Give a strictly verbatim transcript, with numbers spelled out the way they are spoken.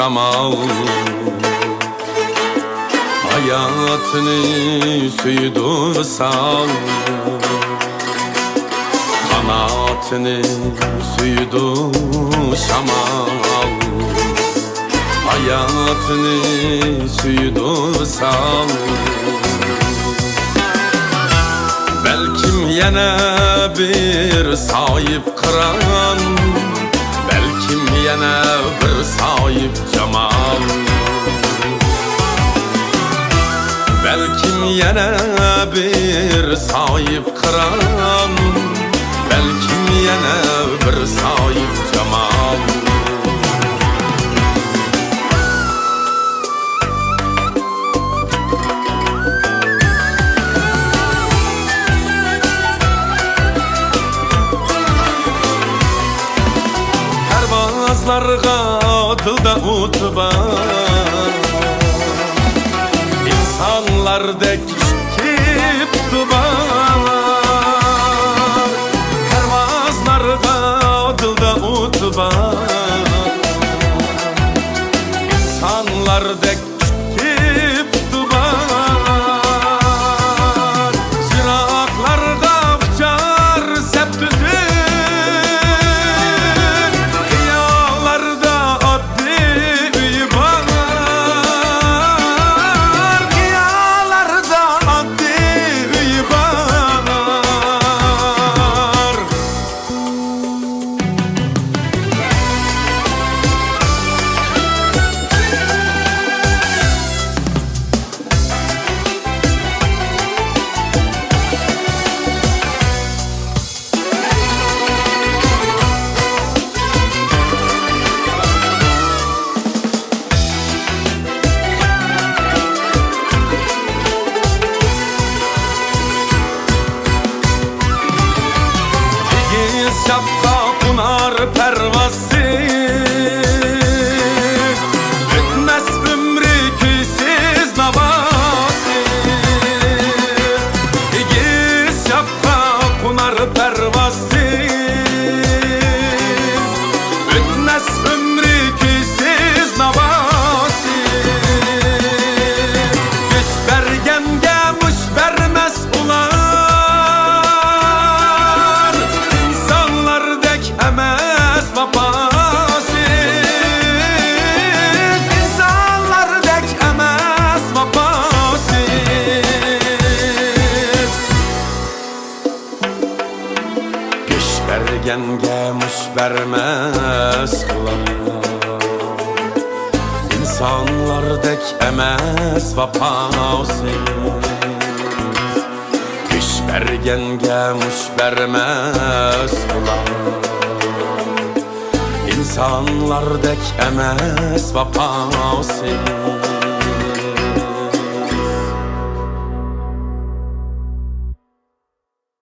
شامال، ھاياتنى سۆيىدۇ ۋىسال، قاناتنى سۆيىدۇ شامال، ھاياتنى سۆيىدۇ ۋىسال. بەلكىم يەنە بىر ساھىب قىران، بەلكىم يەنە بىر ساھىب جامال، بەلكىم يەنە بىر ساھىب قىران، بەلكىم يەنە بىر ساھىب جامال. پەرۋازلارغا دىلدا ئوت بار، ئىنسانلاردەك ئىككى پۇتى بار. پەرۋازلارغا دىلدا ئوت بار، ئىنسانلاردەك ئىككى پۇتى بار. يىراقلاردا ئۇچار سەپتۈزۈك، قىيالاردا ئاددىي ئۆيى بار، قىيالاردا ئاددىي ئۆيى بار. ئېگىز شاپقا قونار پەرۋازسىز، ئۆتمەس ئۆمرى كۈيسىز ناۋاسىز. ئېگىز شاپقا قونار پەرۋازسىز، ئۆتمەس ئۆمرى كۈيسىز ناۋاسىز. گۆش بەرگەنگە مۇش بەرمەس ئۇلار، ئىنسانلاردەك ئەمەس ۋاپاسىز، ئىنسانلاردەك ئەمەس ۋاپاسىز. گۆش بەرگەنگە مۇش بەرمەس ئۇلار، ئىنسانلاردەك ئەمەس ۋاپاسىز. گۆش بەرگەنگە مۇش بەرمەس ئۇلار، ئىنسانلاردەك ئەمەس ۋاپاسىز.